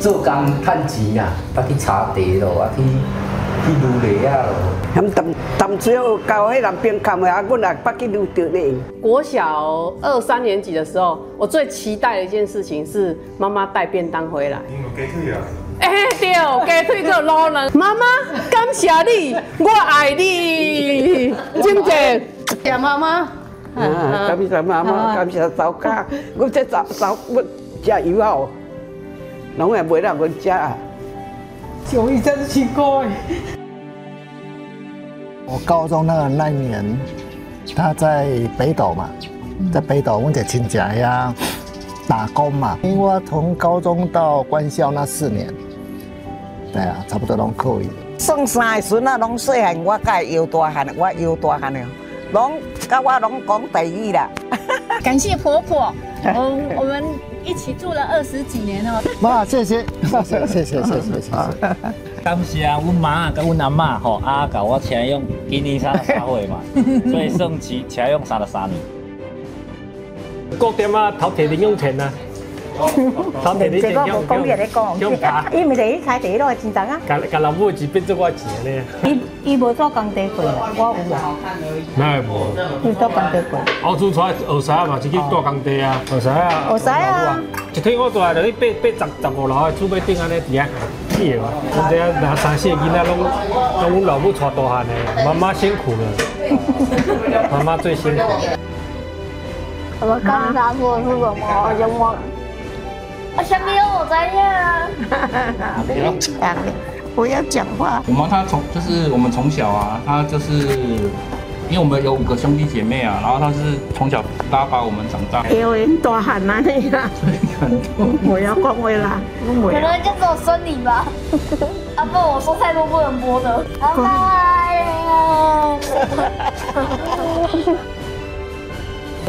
做工趁錢啊，捌去炒茶咯，啊去去擼螺仔咯。咁淡淡水有到彼南邊崁的，啊，阮也捌去擼著呢。國小二三年級的時候，我最期待的一件事情是媽媽帶便當回來。因為雞腿啊！欸，對，雞腿閣滷卵。媽媽，感謝你，我愛你，真正。謝媽媽。啊，感謝媽媽，感謝查某囝，我這查查我食油好，攏會袂讓阮食啊。小姨真是乖。我高中那一年，他在北斗嘛，在北斗，阮一個親戚遐打工嘛。因為我從高中到官校那4年，對啊，差不多攏可以。算三個孫仔攏細漢，我佮伊搖大漢，我搖大漢的，攏佮我攏講台語啦。感謝婆婆，我們一起住了20幾年哦。媽，謝謝，謝謝，謝謝，謝謝，謝謝。感謝阮媽佮阮阿嬤吼，啊，共我請養，今年33歲嘛，所以算是請養33年。各店啊，頭提零用錢啊，頭提零錢用用用。伊毋是去開第一路真重啊。共共老母錢變做我錢咧。伊伊無做工地過，我有啊。哪會無？伊做工地過。我厝出來學師仔嘛，是去蹛工地啊，學師仔。學師啊。一天我蹛來就去爬爬十十五樓的厝尾頂按呢佇遐起的嘛。阮這兩三四個囡仔攏攏阮老母帶大漢的，媽媽辛苦了，媽媽最辛苦。我剛才說的是什麼？我就忘了。我啥物攏無知影。不要講，不要講話。我媽她從就是我們從小啊，她就是因為我們有五個兄弟姐妹啊，然後她是從小拉拔我們長大。因為大漢嘛你啦，我要講話啦。可能就只有生你吧。啊不，我說太多不能播的。拜拜。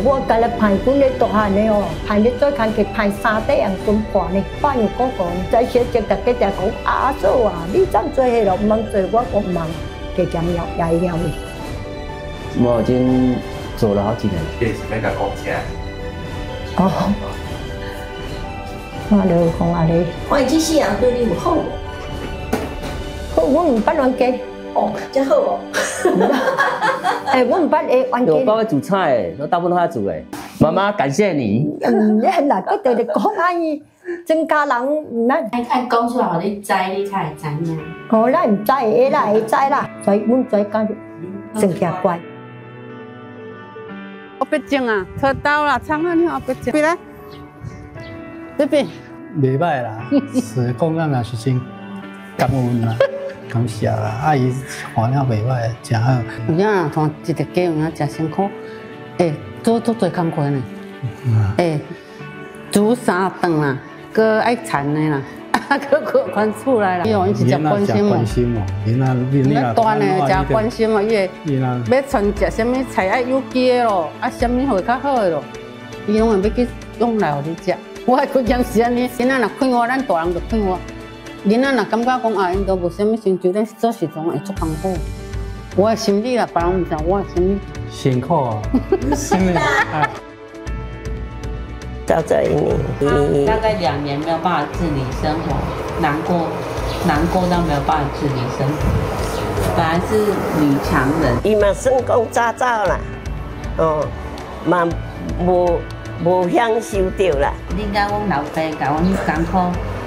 我共咧盼阮咧大漢的哦，盼咧做工課盼三塊紅金半呢，半有哥哥在小姐逐家定講阿嫂啊，你怎做彼落毋通做，我講毋通，加減了也會曉的。我已經做了好幾年。這是欲共講啥？哦，我就講按呢。我這世人對你有好無？好，我毋捌冤家。哦，這好哦。欸，我毋捌會冤家。我爸會煮菜，我大部分都他煮誒。媽媽，感謝你。嗯，你很難，佮直直講按呢，莊家人毋咱。愛愛講出來，予你知，你才會知影。哦，咱毋知，會啦，會知啦。所以阮做工算誠乖。我別種啊，鋤刀啦，葱啊，你看別種。來，這邊。袂䆀啦，是講咱也是真感恩啦。感謝啦，啊伊看了袂䆀，誠好。有影看一個家有影誠辛苦，欸，做足濟工課呢。欸，煮三頓啦，閣愛田的啦，啊，閣閣還厝內啦。伊哦，伊是誠關心哦。關心哦，囡仔你你大呢，誠關心哦，伊會欲傳食啥物菜愛有機的咯，啊，啥物會較好的咯，伊攏會欲去用來予你食。我的觀念是按呢，囡仔若快活，咱大人就快活。囡仔若感覺講啊，𪜶都無啥物成就，咱做時陣會足艱苦。我的心理啦，別人毋知，我的心理。辛苦啊，心理。到這一年，大概2年沒有辦法自理生活，難過，難過到沒有辦法自理生活。本來是女強人，伊嘛算講早走啦，哦，嘛無無享受著啦。你共阮老爸共阮艱苦。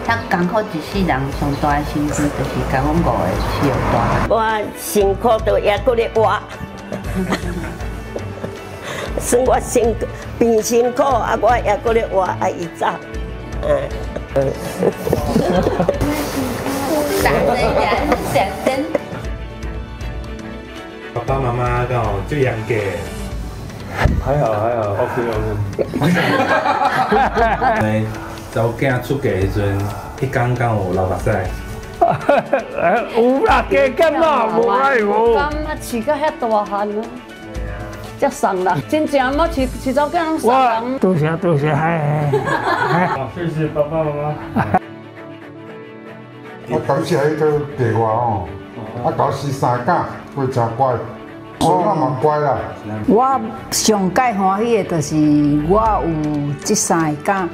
他艱苦一世人，上大的成就就是共阮五個飼育大。我辛苦到猶閣咧活，算我辛變辛苦，啊，我猶閣咧活，啊，伊走，嗯。大聲點，小聲。爸爸媽媽敢有最嚴格？還好還好，OK OK。查某囝出嫁的時陣，彼工敢有流目屎？有啦，加減啦，無愛無。感覺飼到遐大漢啊，才送人，真正我飼飼查某囝攏送人。多謝多謝，哎。好，謝謝爸爸媽媽。我感謝彼個嫁我吼，啊，共我生三囝，我誠乖，孫仔嘛乖啦。我上蓋歡喜的，就是我有這三个囝。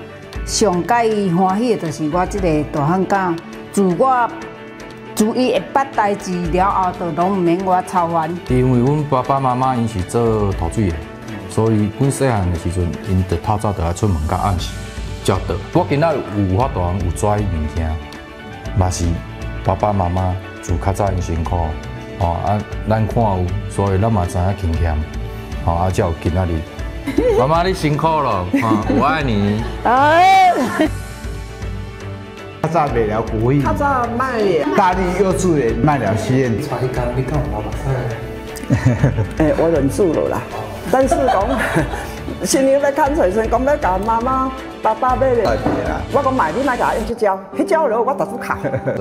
上蓋歡喜的就是我這个大漢囝，自我自伊會捌代誌了後，就攏毋免我操煩。因為阮爸爸媽媽𪜶是做土水的，所以阮細漢的時陣，𪜶就透早就愛出門到暗時才倒。我今仔有法度有跩物件，嘛是爸爸媽媽自較早𪜶辛苦，吼啊，咱看有，所以咱嘛知影勤儉，吼啊，才有今仔日。媽媽你辛苦了，我愛你。哎。較早賣了古意，較早賣大力幼稚園麥寮實驗。帶你講，你敢有流目屎？欸，我忍住了啦。但是講，新娘欲牽喙時，講欲共媽媽、爸爸買咧。我講買，你莫共我用這招，彼招落我逐處哭。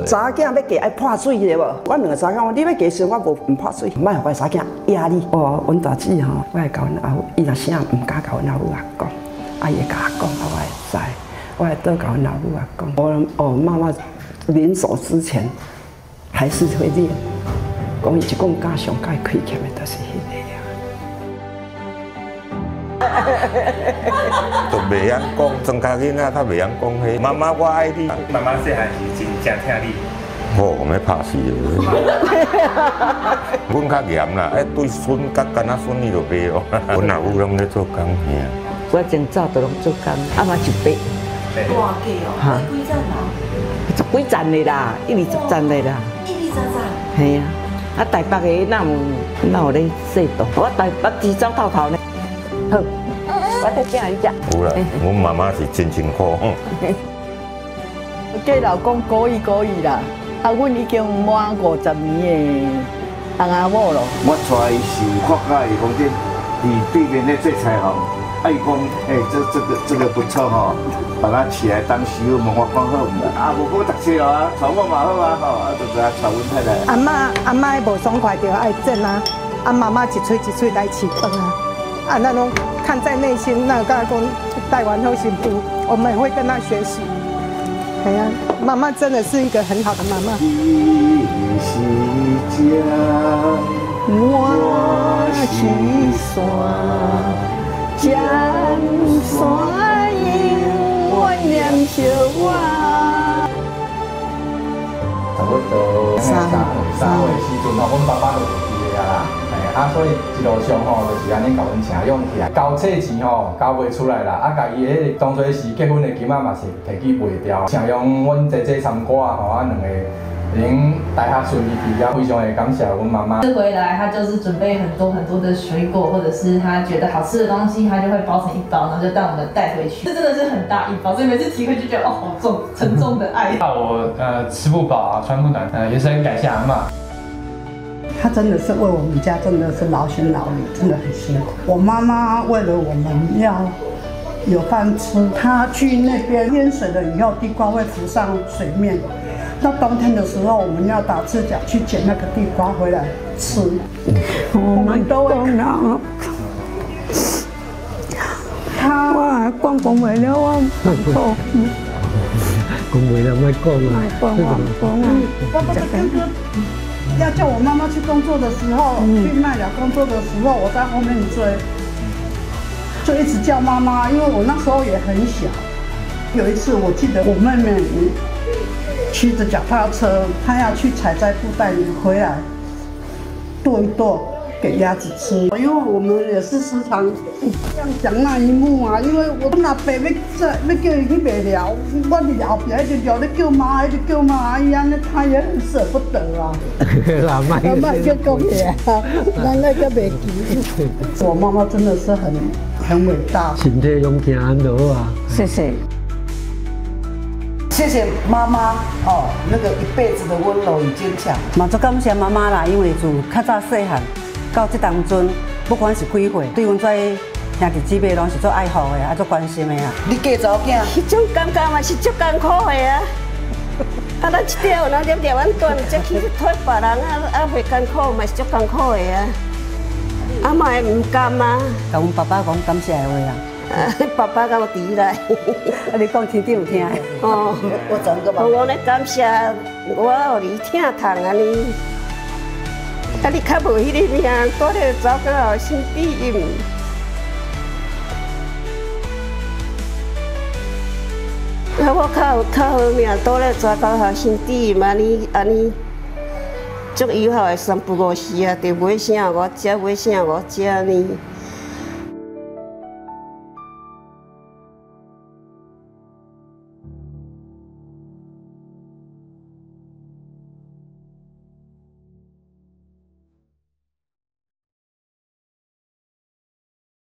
查某囝欲嫁愛破水對無？我兩个查某囝講，你欲嫁時，我無毋破水，莫予我查某囝壓你。哦，阮大姊吼，我會共阮阿母，伊若啥毋敢共阮阿母仔講，啊伊會共我講，啊我會知，我會倒共阮老母仔講。我哦，媽媽臨走之前還是會念，講伊一講教上蓋虧欠的，就是彼个。都袂曉講，莊跤囡仔較袂曉講彼。媽媽我愛你。媽媽細漢時真正疼你。哦，欲拍死了。阮較嚴啦，哎，對孫較敢若孫女就袂咯。阮阿母攏咧做工爾。我前早都攏做工，啊嘛一百。大價哦，幾層啊？十幾層的啦，一二十層的啦。一二十層。嘿啊，啊台北的哪有哪有咧說動？我台北只走透透呢。好，我再寄你食。有啦，阮媽媽是真辛苦。嫁老公古意古意啦，啊，阮已經滿50年的翁仔某咯。我帶伊是發覺伊講這佇對面咧做菜吼，啊伊講，欸，這個不錯吼，把它起來當媳婦問我講好毋？啊，無講讀冊啊，娶我嘛好啊，吼，啊，就這樣娶阮太太。阿嬤阿嬤無爽快就愛整啊，啊媽媽一喙一喙來飼飯啊，啊咱攏看在內心，那感覺講台灣好媳婦，我們會跟她學習。係啊，媽媽真的是一個很好的媽媽。你是江，我是山，江山永遠念著我。差不多3歲時陣吼，阮爸爸就袂記得啊啦。啊，所以一路上吼，就是按呢共阮請養起來，交冊錢吼交袂出來啦。啊，家己彼個當初時結婚的金仔嘛是提去賣掉，請用阮姐姐三哥啊吼，啊兩個能大學順利畢業，非常的感謝阮媽媽。這回來，他就是準備很多很多的水果，或者是他覺得好吃的東西，他就會包成一包，然後就帶我們帶回去。這真的是很大一包，所以每次提回去就覺得哦，好重，沉重的愛。怕我吃不飽啊，穿不暖，也是很感謝阿嬤。他真的是為我們家，真的是勞心勞力，真的很辛苦。我媽媽為了我們要有飯吃，她去那邊淹水了以後，地瓜會浮上水面。那冬天的時候，我們要打赤腳去撿那個地瓜回來吃。我們都會。他我講講袂了，我錯。講袂了，莫講啊。莫講啊，講啊。我不是哥哥要叫我媽媽去工作的時候，去麥寮工作的時候，我在後面追，就一直叫媽媽，因為我那時候也很小。有一次我記得我妹妹騎着腳踏車，她要去採摘布袋蓮回來，剁一剁給鴨子吃。因為我們也是時常這樣講那一幕啊，因為我阿爸欲在欲叫伊去麥寮，我佇後壁一直叫咧叫媽，一直叫媽，伊按呢他也很捨不得啊。啦，莫莫閣講起啊，咱那個袂記。我媽媽真的是很偉大。身體攏平安就好啊。謝謝。謝謝媽媽哦，那個一輩子的溫柔與堅強。嘛足感謝媽媽啦，因為自較早細漢到這當陣，不管是幾歲，對阮這兄弟姊妹攏是足愛護的，啊足關心的啊。你嫁查某囝，彼種感覺嘛是足艱苦的啊。啊，咱一條人念念阮短，才去托別人啊，啊袂艱苦嘛是足艱苦的啊。啊嘛會毋甘啊。共阮爸爸講感謝的話啦。爸爸敢有佇來？啊，你講聽有聽。哦，我怎個我咧感謝我予你疼痛按呢，啊，你較無彼個命，蹛咧走到身邊因。啊，我較有較好命，倒咧蛇口下身體嘛，按呢按呢，足友好的三不五時啊，就買啥予我食，買啥予我食呢。